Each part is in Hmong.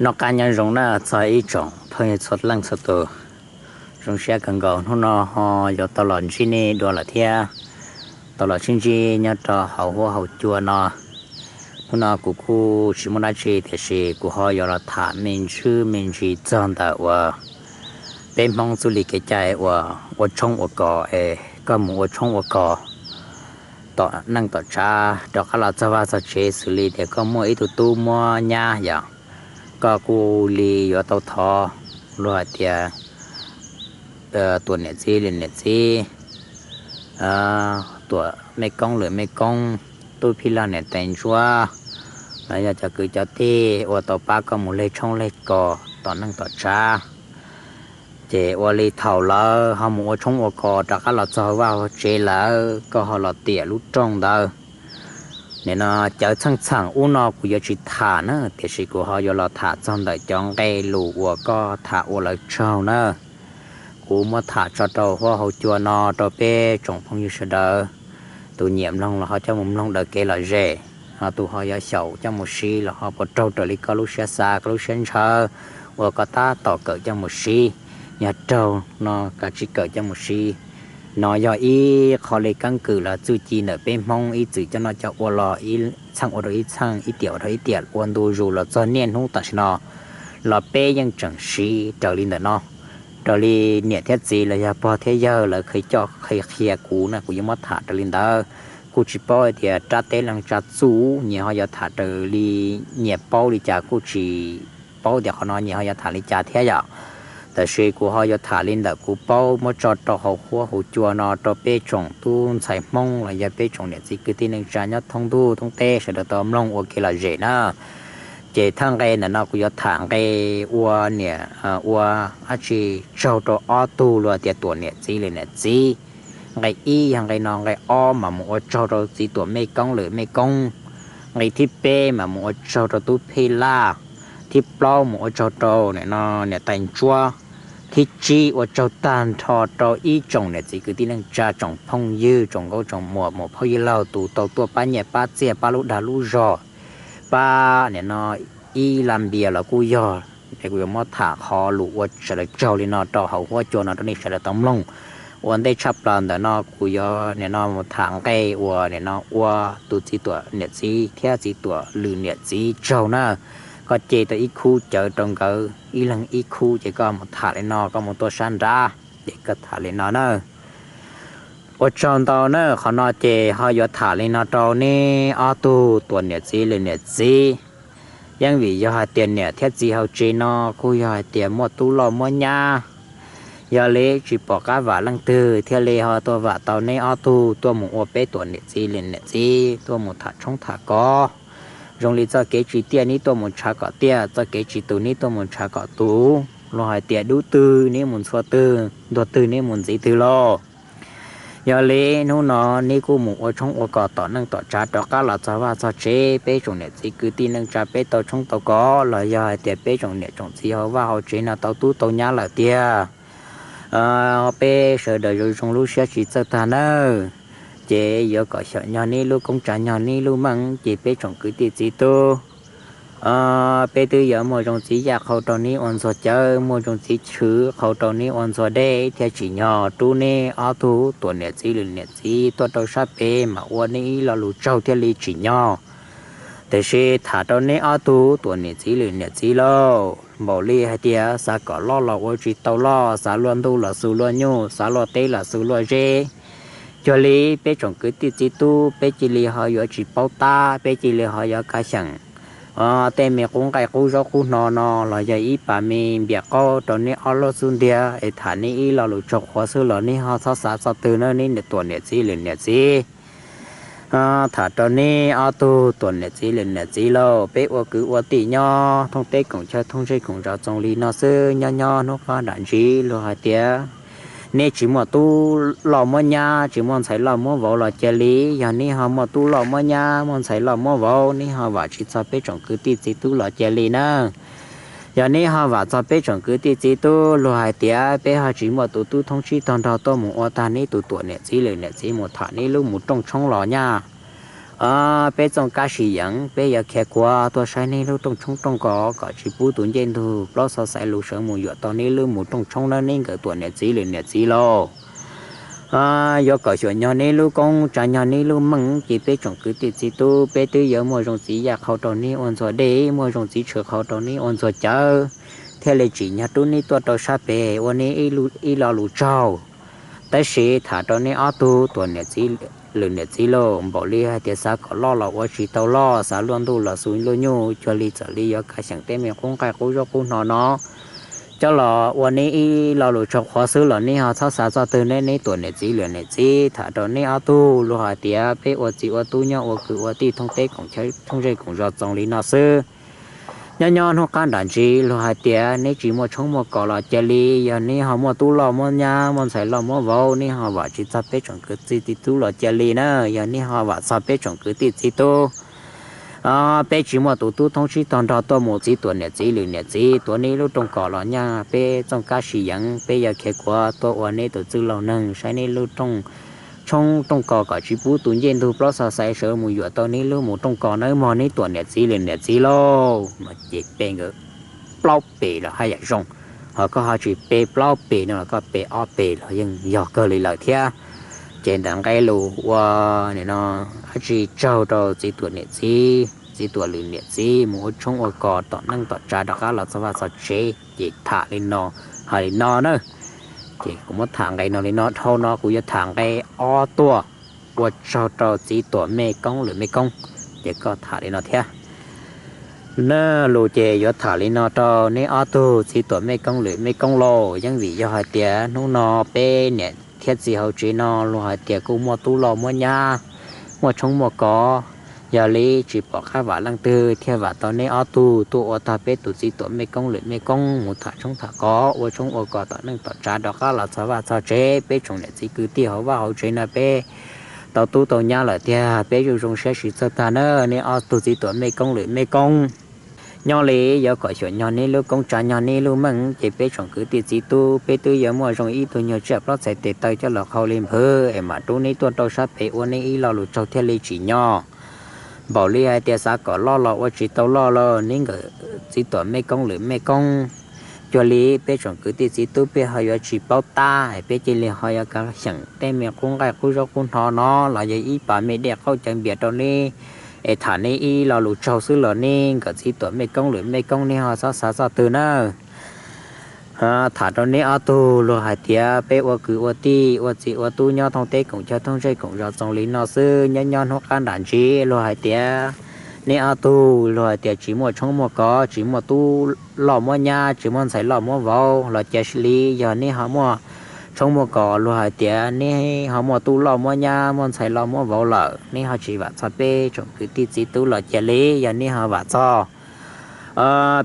Noj qab nyob zoo na txog ib tsoom phooj ywg txhua leej txhua tus. Zoo siab kawg nkaus hnub no ho yuav tau los ntsib nej dua lawm thiab, tau los sib ntsib nyob rau hauv huab hauv cua no. Hnub no kuv kuj tsis muaj dab tsi tiam sis kuv ho yuav los tham me ntsis me ntsis txog ntawm uas peb Hmoob txuj li kev cai uas ua tshoob ua kos es koj mus ua tshoob ua kos tom neej tom tsav rov qab los txog vaj txog tsev, xws li tias koj muaj ib tug tub muab nyab yom, koj kuj li yuav tau thov luag hais tias tuam niam txiv li niam txiv, tuam mej koob lwm mej koob, tub phij laj niam tais ntsuab, los yog cov kwv cov tij uas tau pab koj mus leg tshoob leg kos tom neej tom tsav. Ces ua li thaum lawv ho mus ua tshoob ua kos rov qab los txog vaj tsev lawm, koj ho los tiam lub rooj ntawd. Nim no cawv txheej txheem ub no kuv yuav tsis tham na, tiam sis kuv ho yuav los tham txog ntawm cov nqe lus uas koj tham ua lawv tsaug na. Kuv muab tham tso rau huab hauv cua no rau peb tsoom phooj ywg sawv daws. Tus nyiam mloog los ho coj mus mloog daws kev lom zem, ho tus ho yuav xyaum coj mus siv los ho puas raug raws li koj lub siab xav koj lub siab ntshaw uas koj tab tom kawm coj mus siv. Yog raug no kav tsij kawm coj mus siv. No yog ib qho li keeb kwm los txuj ci ntawm peb Hmoob ib txwm coj noj coj ua los ib txheej ua rau ib txheej, ib tiam ua rau ib tiam, ua ntu zus los txog niaj hnub tam sim no los peb yeej tseem siv raws li ntawm no. Raws li niam thiab txiv los yog pog thiab yawg lawv qhia coj qhia qhia kuv na, kuv yuav muab tham raws li ntawd. Kuj tsis paub hais tias rab teb leej tsa txuj nyias ho yuav tham raws li nyias paub li cas, kuj tsis paub tias qhov no nyias ho yuav tham li cas thiab yom. Tab sis kuv ho yuav tham li ntawm kuv paub muab tso rau hauv huab hauv cua no rau peb tsoom tub ntxhais Hmoob los yog peb tsoom niam txiv kwv tij neej tsa nyob thoob ntuj thoob teb sawv daws tau mloog ua kev lom zem na. Ces thawj nqe ntawm no kuv yuav tham nqe ua niam, ua dab tsi tsaug rau ob tug luag tias tuam niam txiv li niam txiv. Nqe ib yog nqe no, nqe ob mas mus ua tsaug rau txiv tuam mej koob lwm mej koob, nqe thib peb mas mus ua tsaug rau tub phij laj, thib plaub mus ua tsaug rau nim no niam tais ntsuab, thib tsib ua tsaug tag nrho rau ib tsoom niam txiv kwv tij neej tsa tsoom phooj ywg tsoom nkauj tsoom muam mus phauj ywg laug tus tau tuaj pab nyiaj pab txiaj pab lub dag lub zog, pab nim no ib la npias los kuj yog. Es kuv yuav muab tham qhov lus ua sawv daws tsaug li no rau hauv huab cua no rau nej sawv daws tau mloog. Ua ntej tshaj plaws ntawm no kuv yuav nim no mus tham nqe uas nim no ua tus txiv tuam niam txiv thiab txiv tuam lwm niam txiv tsaug na. Koj ce tau ib khub cawv rau nkawd ib leeg ib khub ces koj mus tham li no, koj mus tuaj sab nrab ces koj tham li no na. Ua tsaug ntau na, qhov no ces ho yuav tham li no rau neb ob tug tuam niam txiv lwm niam txiv. Yeej vim yog hais tias niam thiab txiv hauv tsev no kuj yog hais tias muaj tub loj muab nyab, yog li tsis pom qab vam leej twg thiaj li ho tuaj vam tau neb ob tug tuaj mus ua peb tuam niam txiv lwm niam txiv tuaj mus tham tshoob tham kos. Zoo li txoj kev tsis tiaj neb tuaj mus tshav kom tiaj, txoj kev tsis tus neb tuaj mus tshav kom tus, luag hais tias dub twg neb mus ntxhua twg, ntuag twg neb mus ntxiv twg lauj. Yog li hnub no neb kuj mus ua tshoob ua kos tom neej tom tsav rov qab los txog vaj txog tsev, peb tsoom niam txiv kwv tij neej tsa peb tau tshoob tau kos los yog hais tias peb tsoom niam tsoom txiv hauv vaj hauv tsev no tau tub tau nyab lawm tiag, peb sawv daws zoo zoo lub siab tsis txawj tag nawb. Ces yuav kom xyaum nyog neb lub koob tsa nyog neb lub meej ces peb tsoom kwv tij txiv tub, peb twb yuav muaj zoo txiv yaj qhau rau neb ua ntxuag cawv, muaj zoo txiv chwv qhau rau neb ua ntxuag dej thiaj tsim nyog rub neb ob tug tuam niam txiv lwm niam txiv tuaj rau sab pem mas ua neb ib lo lus tsaug thiaj li tsim nyog. Tiam sis tham rau neb ob tug tuam niam txiv lwm niam txiv lauj, npaum li hais tias xav kom loj los ua tsis tau loj, xav luaj ntuj los xu luaj nyuj, xav luaj teb los xu luaj zeb. Cuag li peb tsoom kwv tij txiv tub peb cia li ho yuav tsis paub tab, peb cia li ho yuav kav xyeem tej me qub nqaij qub zaub qub hno no los yog ib pas me npias qaub rau neb ob lub xub ntiag es tham neb ib lo lus tsaug qhuav xwb los neb ho txhob xav txog twg na neb tuam niam txiv lwm niam txiv. Tham rau neb ob tug tuam niam txiv lwm niam txiv lauj, peb ua kwv ua tij nyob thoob teb koom chaw thoob zej koom zos txoos li no xwb, nyob nyob hnub qub nram ntsis luag hais tias neb tsis muaj tub loj muab nyab, tsis muaj ntxhais loj muab vauv los cia li, yog neb ho muaj tub loj muab nyab, muaj ntxhais loj muab vauv, neb ho vam tsis txog peb tsoom kwv tij txiv tub los cia li na. Yog neb ho vam txog peb tsoom kwv tij txiv tub, luag hais tias peb ho tsis muaj tus tub thoob tsib tog nrog tuaj mus ua tag neb tus tuam niam txiv lwm niam txiv mus tham neb lub mus rooj tshoob los nyab. Peb txooj kab sis yeev, peb yuav khiav kuav tuaj saib neb lub rooj tshoob rooj kos kom tsis pub tus ncej ntug plaub xov xaiv lus sawv mus yuam tau neb lub mus rooj tshoob nawb neb nkawm tuam niam txiv lwm niam txiv lauj. Yuav kom xyuam nyog neb lub koob tsa nyog neb lub meej ces peb tsoom kwv tij txiv tub peb twb yuav muaj zoo txiv yaj qhau rau neb ua ntxuag dej, muaj zoo txiv tshwm qhau rau neb ua ntxuag cawv, thiaj li tsim nyog rub neb tuaj rau sab pem ua neb ib lo lus tsaug. Tab sis tham rau neb ob tug tuam niam txiv lwm niam txiv lauj, npaum li hais tias xav kom loj los ua tsis tau loj, xav luaj ntuj los xu luaj nyuj, cuag li txawm li yuav kav xyeem tej me qub nqaij qub zaub qub hno no coj los ua neb ib lo lus tsaug qhuav xwb los neb ho txhob xav txog twg ne neb tuam niam txiv lwm niam txiv. Tham rau neb ob tug luag hais tias peb ua txiv ua tub nyob ua kwv ua tij thoob teb koom chaw thoob zej koom zos txoos li no xwb. Nyob nyob hnub qab nram ntsis luag hais tias neb tsis muaj tshoob muaj kos los cia li, yog neb ho muaj tub loj muab nyab muaj ntxhais loj muab vauv neb ho vam tsis txog peb tsoom kwv tij txiv tub los cia li na, yog neb ho vam txog peb tsoom kwv tij txiv tub, peb tsis muaj tus tub thoob tsib tog nrog tuaj mus txiv tuam niam txiv lwm niam txiv tuav neb lub rooj kos los nyaj peb txooj kab sis yeev, peb yuav khiav kuav tuaj ua neb tus txwj laug neeg saib neb lub rooj tshoob rooj kos kom tsis pub tus ncej ntug plaub xov xaiv sawv mus yuam tau neb lub mus rooj kos nawb mog neb tuam niam txiv lwm niam txiv lauj. No ces pe nkawd plaub pes los haj yam zoo, ho koj ho tsis pe plaub pes no los koj pe ob pes los yeej yog kawg li lawm thiab. Ces ntawm nqe lus ua no, ab tsi tsaug rau txiv tuam niam txiv txiv tuam lwm niam txiv mus ua tshoob ua kos tom neej tom tsav rov qab los txog vaj txog tsev ces tham li no, hais li no na. Ces kuv muab tham nqe no li no, dhau no kuv yuav tham nqe ob tuaj, ua tsaug rau txiv tuam mej koob lwm mej koob, ces koj tham li no thiab. Nab lus ces yuav tham li no rau neb ob tug txiv tuam mej koob lwm mej koob lauj, yeej vim yog hais tias hnub no peb niam thiab txiv hauv tsev no luag hais tias kuj muaj tub loj muab nyab, muaj tshoob muaj kos, yog li tsis pom qab vam leej twg thiaj vam tau neb ob tug tuaj ua tag peb tus txiv tuam mej koob lwm mej koob mus tham tshoob tham kos ua tshoob ua kos tom neej tom tsav rov qab los txog vaj txog tsev, peb tsoom niam txiv kwv tij hauv vaj hauv tsev no peb tau tub tau nyab lawm tiag, peb zoo zoo siab sib txawj tag na neb ob tug txiv tuam mej koob lwm mej koob. Nyob li yuav kom xyuam nyog neb lub koob tsa nyog neb lub meej ces peb tsoom kwv tij txiv tub peb twb yuav muaj zoo ib tug nyuag tsiaj plaub txhais tes taw coj los qhau li nphwv es mam rub neb tuaj rau sab pem ua neb ib lo lus tsaug thiaj li tsim nyog. Npaum li hais tias xav kom loj los ua tsis tau loj los neb nkawm txiv tuam mej koob lwm mej koob, cuag li peb tsoom kwv tij txiv tub peb ho yuav tsis paub tab, peb cia li ho yuav kav xyeem tej me qub nqaij qub zaub qub hno no los yog ib pas me dej qaub cawv npias rau neb es tham neb ib lo lus tsaug xwb los neb nkawm txiv tuam mej koob lwm mej koob neb ho txhob xav txog twg na. Tham rau neb ob tug luag hais tias peb ua kwv ua tij ua txiv ua tub nyob thoob teb koom chaw thoob zej koom zos txoos li no xwb, nyob nyob hnub qab nram ntsis luag hais tias neb ob tug luag hais tias tsis muaj tshoob muaj kos, tsis muaj tub loj muab nyab, tsis muaj ntxhais loj muab vauv los cia li, yog neb ho muaj tshoob muaj kos luag hais tias neb ho muaj tub loj muab nyab, muaj ntxhais loj muab vauv lawm, neb ho tsis vam txog peb tsoom kwv tij txiv tub los cia li, yog neb ho vam txog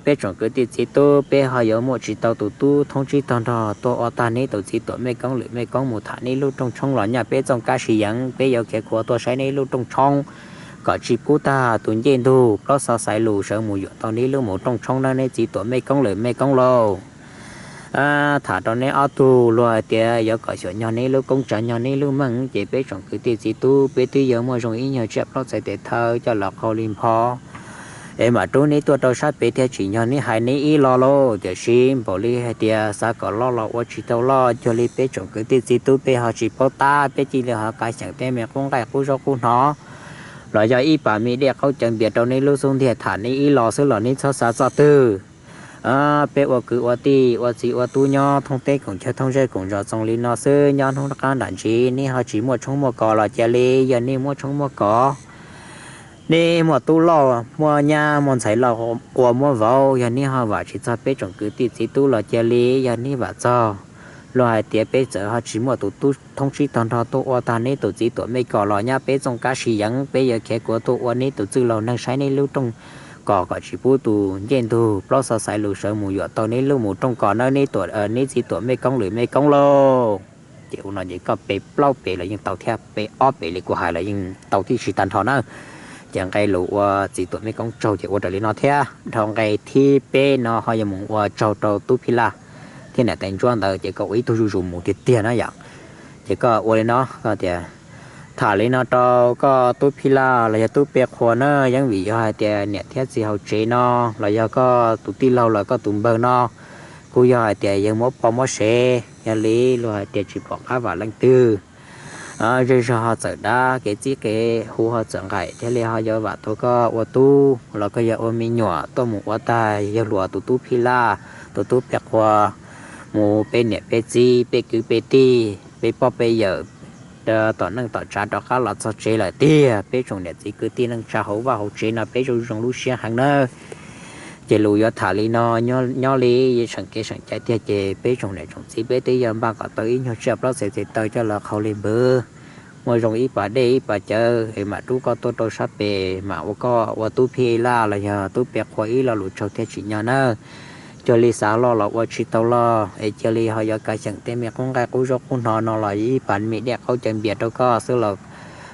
peb tsoom kwv tij txiv tub peb ho yuav muaj tsis tau tus tub thoob tsib tog nrog tuaj ua tag neb tus txiv tuam mej koob lwm mej koob mus tham neb lub rooj tshoob los nyaj peb txooj kab sis yeev, peb yuav khiav kuav tuaj saib neb lub rooj tshoob kom tsis pub tag tus ncej ntug plaub xov xaiv lus sawv mus yuam tau neb lub mus rooj tshoob nawb neb txiv tuam mej koob lwm mej koob lauj. Tham rau neb ob tug luag hais tias yuav kom xyuam nyog neb lub koob tsa nyog neb lub meej ces peb tsoom kwv tij txiv tub peb twb yuav muaj zoo ib nyuag tsiaj plaub txhais tes taw coj los qhau li npho es mam rub neb tuaj rau sab pem thiaj tsim nyog neb hais neb ib lo lauj. Tiam sis npaum li hais tias xav kom loj los ua tsis tau loj, cuag li peb tsoom kwv tij txiv tub peb ho tsis paub tab, peb cia li ho kav xyeem tej me qub nqaij qub zaub qub hno los yog ib pas me dej qaub cawv npias rau neb lub xub ntiag tham neb ib lo xwb los neb txhob xav txog twg. Peb ua kwv ua tij ua txiv ua tub nyob thoob teb koom chaw thoob zej koom zos txoos li no xwb, nyob hnub qab nram ntsis neb ho tsis muaj tshoob muaj kos los cia li, yog neb muaj tshoob muaj kos, neb muaj tub loj muaj nyab muaj ntxhais loj ua muab vauv, yog neb ho vam tsis txog peb tsoom kwv tij txiv tub los cia li, yog neb vam txog luag hais tias peb txawm ho tsis muaj tus tub thoob tsib tog nrog tuaj ua tag neb tus txiv tuam mej kos los nyaj peb txooj kab sis yeev, peb yuav khiav kuav tuaj ua neb tus txwj laug neeg saib neb lub rooj kos kom tsis pub tus ncej ntug plaub xov xaiv lus sawv mus yuam tau neb lub mus rooj kos nawb neb tuam neb txiv tuam mej koob lwm mej koob lauj. Ces ua no ces koj pe plaub pes los yeej tau thiab, pe ob pes li kuv hais los yeej tau tib si tag nrho na. Ces nqe lus ua txiv tuam mej koob tsaug ces ua raws li no thiab. Dhau nqe thib peb no ho yuav mus ua tsaug rau tub Phij Laj thiab niam tais Ntsuab ntawd ces koj ua ib tug zuj zus mus tiag tiag na yom. Ces koj ua li no, koj tias, Tham li no rau koj tub Phij Laj los yog tub Pej Qhua na, yeej vim yog hais tias niam thiab txiv hauv tsev no los yog koj tus tij laug los koj tus npawg no kuj yog hais tias yawg muab poj muab sev, yog li luag hais tias tsis pom qab vam leej twg. Zej zog ho txawm dab, kev txib kev hu ho txawm nqaim, thiaj li ho yuav vam tau koj ua tub los koj yog ua me nyuam tuaj mus ua tag yawg hluas tus tub Phij Laj, tus tub Pej Qhua, mus peb niam peb txiv, peb kwv peb tij, peb pog peb yawm, tom neej tom tsav rov qab los txog tsev lawm tiag. Peb tsoom niam txiv kwv tij neej tsa hauv vaj hauv tsev no peb zoo zoo lub siab heev nawb. Ces lus yuav tham li no, nyob li seem kev seem cai tiag ces peb tsoom niam tsoom txiv peb twb yog npaj kom tau ib nyuag tsiaj plaub txhais tes taw coj los qhau li npwv, muaj zoo ib pas dej ib pas cawv es mam rub koj tuaj rau sab pem, mam ua koj ua tub Phij Laj los yog tub Pej Qhua ib lo lus tsaug thiaj tsim nyog nawb. Cuag li xav loj los ua tsis tau loj es cia li ho yuav kav xyeem tej me qub nqaij qub zaub qub hno no los ib pas me dej qaub cawv npias rau koj xwb los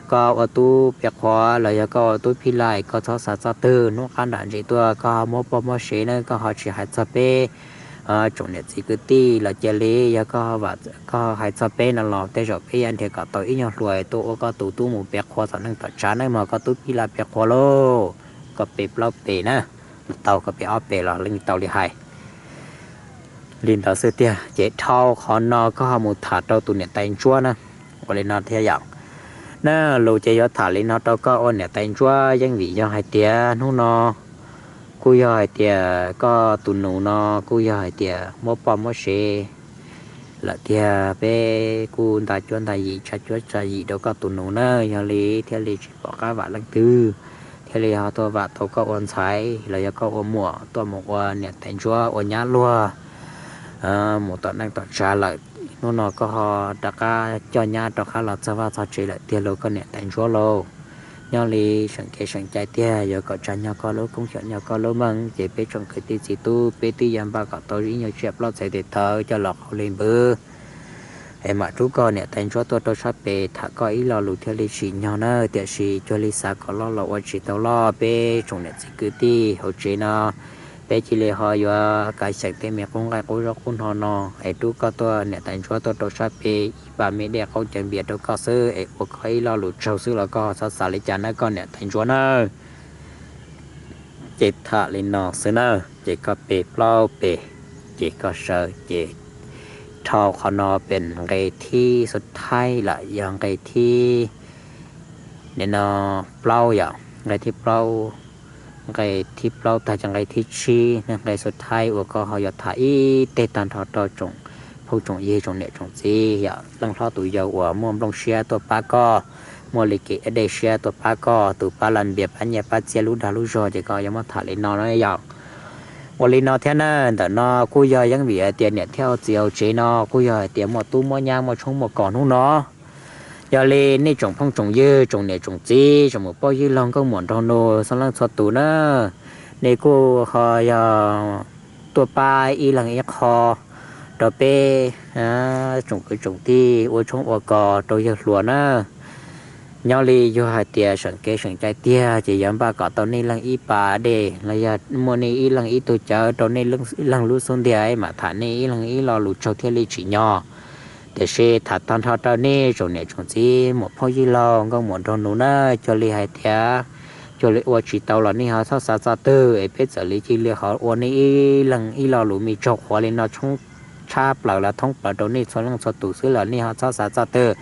koj ua tub Pej Qhua los yog koj ua tub Phij Laj, koj txhob xav txog twg, hnub qab nram ntsis tuaj koj ho muab poj muab sev na, koj ho tsis hais txog peb tsoom niam txiv kwv tij los cia li, yog koj hais txog peb no los tej zaum peb yuav nrhiav kom tau ib nyuag hluas tuaj ua koj tus tub mus Pej Qhua tom neej tom tsav nawb mog koj tub Phij Laj Pej Qhua lauj. Koj pe plaub pe na, tau koj pe ob pe los yeej tau li hais. Li ntawd xwb tiag ces dhau qhov no koj ho mus tham rau tus niam tais Ntsuab na. Ua li no thiab yom, na lus ces yuav tham li no rau koj ua niam tais Ntsuab yeej vim yog hais tias hnub no kuj yog hais tias koj tus nus no kuj yog hais tias muab poj muab sev lawm tiag, peb kuj nta cuab nta yim tsa cuab tsa yim rau koj tus nus na, yog li thiaj li tsis pom qab vam leej twg, thiaj li ho tuaj vam tau koj ua ntxhais los yog koj ua muam tuaj mus ua niam tais Ntsuab ua nyab luag mus tom neej tom tsav lawm. Hnub no koj ho rov qab coj nyab rov qab los txog vaj txog tsev lawm tiag lauj koj niam tais Ntsuab lauj. Nyob li seem kev seem cai tiag, yuav kom tsa nyog koj lub koob xyaum nyog koj lub meej ces peb tsoom kwv tij txiv tub peb twb yuav npaj kom tau ib nyuag tsiaj plaub txhais tes taw coj los qhau li npwv es mam rub koj niam tais Ntsuab tuaj rau sab pem tham koj ib lo lus thiaj li tsim nyog na. Tiam sis cuag li xav kom loj los ua tsis tau loj, peb tsoom niam txiv kwv tij hauv tsev no peb cia li ho yuav kav xyeem tej me qub nqaij qub zaub qub hno no es rub koj tuaj niam tais Ntsuab tuaj rau sab pem ib pas me dej qaub cawv npias rau koj xwb es ua koj ib lo lus tsaug xwb los koj txhob xav li cas nawb koj niam tais Ntsuab nawb. Ces tham li no xwb na, ces koj pe plaub pe, ces koj sawv ces dhau qhov no pem nqe thib xub thaib lawm yog nqe thib, nim no plaub yom, nqe thib plaub, nqe thib plaub tag ces nqe thib tsib ne, nqe xub thaib uas koj ho yuav tham ib teg tag nrho rau tsoom phooj tsoom ywg tsoom niam tsoom txiv yom, leej hlob tus yau uas muaj nplooj siab tuaj pab koj, muaj li kev dej siab tuaj pab koj, tus pab las npias pab nyiaj pab txiaj lub dag lub zog ces koj yuav muab tham li no na yom. Ua li no thiab na, ntawm no kuj yog yeej vim hais tias niam thiab txiv hauv tsev no kuj yog hais tias muaj tub muaj nyab muaj tshoob muaj kos hnub no. Yog li nej tsoom phooj tsoom ywg tsoom niam tsoom txiv tsoom muam phooj ywg laug nkauj muam nraug nus txhua leej txhua tus na, nej kuj ho yog tuaj pab ib leeg ib qho rau peb tsoom kwv tsoom tij ua tshoob ua kos rau yawg hluas na. Nyob li yog hais tias seem kev seem cai tiag ces yuav npaj kom tau nej leej ib pas dej los yog muaj nej ib leeg ib tug cawv rau nej leej lub xub ntiag mam tham nej ib leeg ib lo lus tsaug thiaj li tsim nyog. Tiam sis tham tag nrho rau nej tsoom niam tsoom txiv muam phooj ywg laug nkauj muam nraug nus na, cuag li hais tias cuag li ua tsis tau los nej ho txhob xav txog twg es peb txawm li cia li ho ua nej ib leeg ib lo lus me tsaug qhuav li no tshoob tshab plaws los thoob plaws rau nej txhua leej txhua tus xwb los nej ho txhob xav txog twg.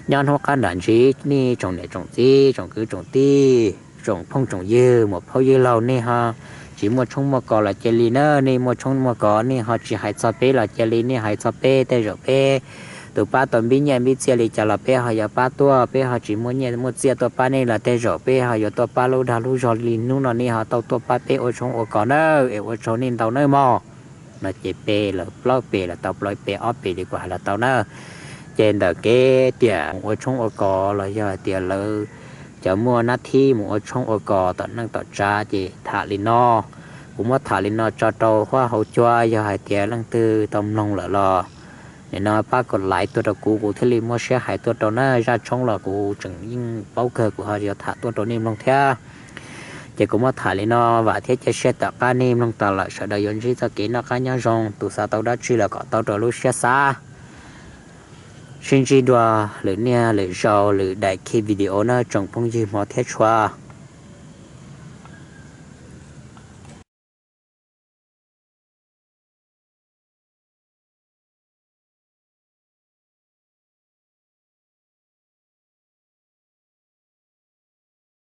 Nyob hnub qab nram ntsis nej tsoom niam tsoom txiv tsoom kwv tsoom tij tsoom phooj tsoom ywg muam phooj ywg laug nej ho tsis muaj tshoob muaj kos los cia li na, nej muaj tshoob muaj kos nej ho tsis hais txog peb los cia li, nej hais txog peb tej zaum peb tus pab tau npib nyiaj npib txiaj li cas los peb ho yuav pab tuaj, peb ho tsis muaj nyiaj muaj txiaj tuaj pab nej los tej zaum peb ho yuav tuaj pab lub dag lub zog li hnub no nej ho tau tuaj pab peb ua tshoob ua kos nawb, es ua tsaug nej ntau nawb mog. No ces pe lawm plaub pe los tau, plaub pe ob pe li kuj hais los tau na. Ces ntawm kev tias mus ua tshoob ua kos los yog hais tias lawv cov muaj nab thib mus ua tshoob ua kos tom neej tom tsav ces tham li no. Kuv muab tham li no tso rau huab hauv cua, yog hais tias leej twg tau mloog lawm los nim no pab kom laiv tuaj rau kuv, kuv thiaj li muaj siab hais tuaj rau na. Zaj tshoob los kuv tseem yeej paub kawg, kuv ho yuav tham tuaj rau nej mloog thiab. Ces kuv muab tham li no, vam thiab cia siab tom qab nej mloog tas lawm sawv daws yuav ntsib txoj kev noj qab nyob zoo, tus xav tau dab tsi los kom tau raws lub siab xav. Sib ntsib dua lwm niaj lwm zaus lwm daim khi video na tsoom phooj ywg hmov thiab tshua.